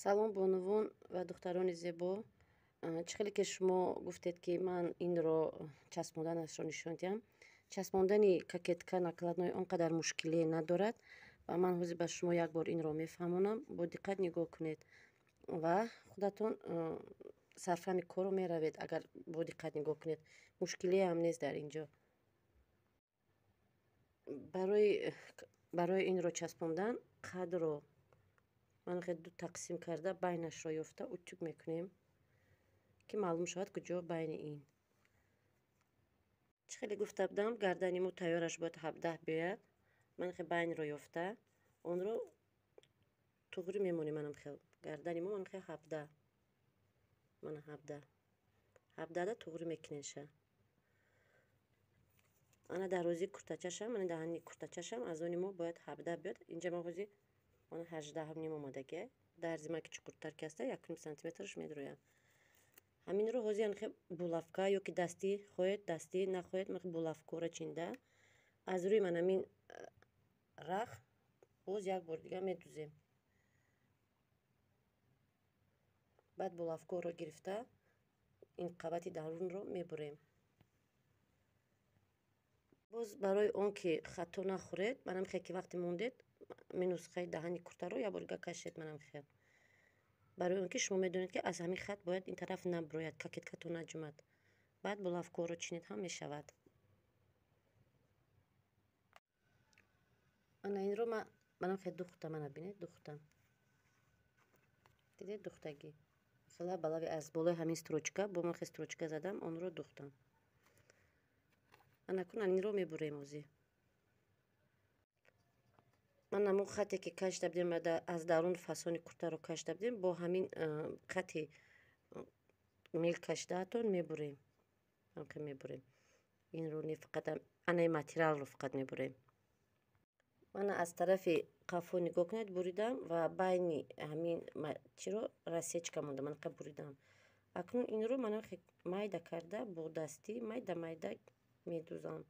Салом бонувон ва духтарони зебо. Чӣ хеле ки шумо гуфтед, ки ман инро часпонданашро нишон диҳам. Часпондани кокетка накладной он қадар мушкиле надорад ва ман ҳозир ба шумо як бор инро мефаҳмонам. Бо диққат нигоҳ кунед ва худатон сарфаҳми корро меравед, агар бо диққат нигоҳ кунед. Мушкилиам нест дар ин ҷо. Барои инро часпондан қадро ман ду тақсим карда байнашро ёфта утюг мекунем, ки маълум шавад куҷо байни ин. Чӣ хеле гуфта будам, гардани мо тайёраш бояд 17 биёяд. Ман хел байнро ёфта онро туғри мемонем. Манам хел гардани мо ман хел 17, мана 17, 17-да туғри мекунеша. Ана дарози куртачашам, мана даҳани куртачашам аз они мо бояд 17 биёяд. Инҷа ман ҳозир мана 18.5 омадагия. Дарзи ман ки чуқуртар ки аста, 1.5 сантиметраш медроям. Ҳаминро ҳозир анхе булавка ё ки дастӣ хоҳед, дастӣ нахоҳед, ман булавкора чинда аз рӯи ман ҳамин рах боз як бор дига медузем. Баъд булавкоро гирифта ин қабати дарунро мебурем. Боз барои он ки хато нахӯред, манам хел ки вақте мондед, минусхаи даҳани куртаро як бор дига кашед, манам хел. Барои он ки шумо медонед, ки аз ҳамин хат бояд ин тараф набурояд, кокеткато наҷумад. Баъд булавкоро чинед ҳам мешавад. Ана инро манам хел духтам, ана бинед, духтам. Дидед духтагӣ? Хела балави аз болои ҳамин строчка, бо ман хел строчка задам, онро духтам. Ана кун инро мебурем ҳозир. Ман ҳамон хате ки кашида будем, аз дарун фасони куртаро кашида будем, бо ҳамин хати мел кашидаатон мебурем. Ҳамхел мебурем. Инро не фақат, анаи материалро фақат мебурем. Мана аз тарафи қафо нигоҳ кунед, буридам ва байни ҳамин чиро рассечка мондам, ман қа буридам. Акнун инро ман майда карда бо дастӣ майда майда медузам.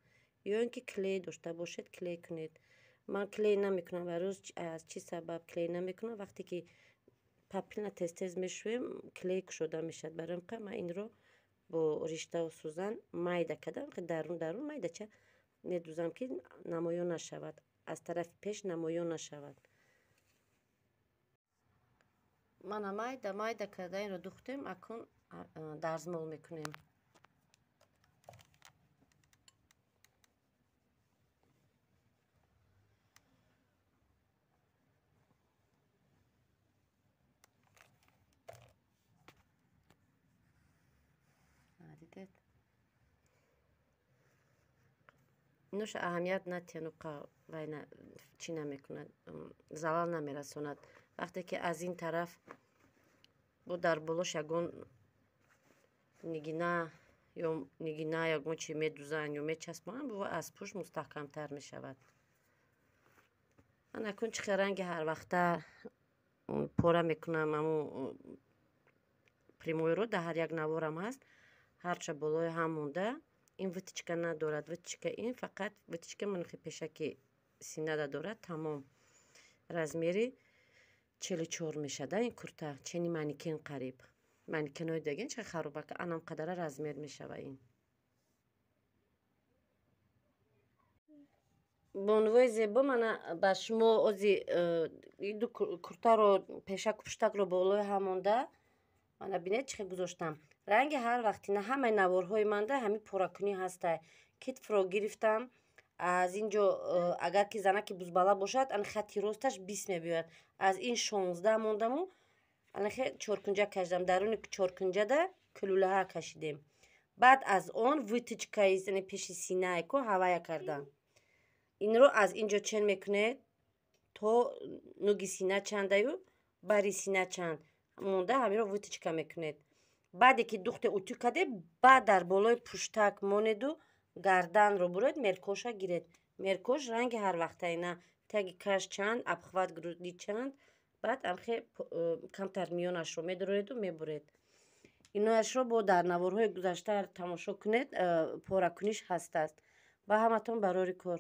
Ё ин ки клей дошта бошед, клей кунед. Ман клей намекунам. Барои аз чӣ сабаб клей намекунам? Вақте ки папилна тез-тез мешӯем, клей кушода мешавад. Барои ин ман инро бо риштаву сӯзан майда кардам, дарун дарун майдача медузам, ки намоён нашавад, аз тарафи пеш намоён нашавад. Мана майда майда карда инро духтем, акнун дарзмол мекунем. Дидед? Иноша аҳамият натиҳану вайна чӣ намекунад, залал намерасонад. Вақте ки аз ин тараф бо дар болош ягон нигина ё нигина ягон чи медузанд ё мечаспонанд, бо аз пушт мустаҳкамтар мешавад. Ман акнун чӣ хел ранги ҳар вақта пора мекунам, ҳамун прямойро дар ҳар як наворам ҳаст, ҳарча болои ҳам монда. Ин вытичка надорад, вытичка ин фақат вытичка манхи пешаки синада дорад, тамом. Размери 44 мешада ин курта, чени манекен қариб. Манекенои деген ча харобака, анам қадара размер мешава ин. Бонувои зебо, мана ба шумо ози ду куртаро пешаку пуштакро болои ҳам монда, мана бинед чӣ хел гузоштам. Ранги ҳар вақтина ҳамаи наворҳои манда ҳамин поракунӣ ҳастай. Китфро гирифтам. Аз ин ҷо агар ки занаки бузбала бошад, ан хати росташ 20 мебиёяд. Аз ин 16 мондаму анахе чоркунҷа кашидам. Даруни чоркунҷада кулулаҳа кашидем. Баъд аз он вытичкаи яъне пеши синае ку ҳавая кардам. Инро аз ин ҷо чен мекунед то нуги сина чандаю бари сина чанд монда, ҳаминро вытичка мекунед. Баъде ки духте утюг кардед, баъд дар болои пуштак монеду гарданро буред, меркоша гиред. Меркош ранги ҳар вақтаина, таги каш чанд, обхват груди чанд, баъд амхе камтар миёнашро медороеду мебуред. Инояшро бо дар наворҳои гузашта тамошо кунед, поракуниш ҳастааст. Ба ҳаматон барори кор.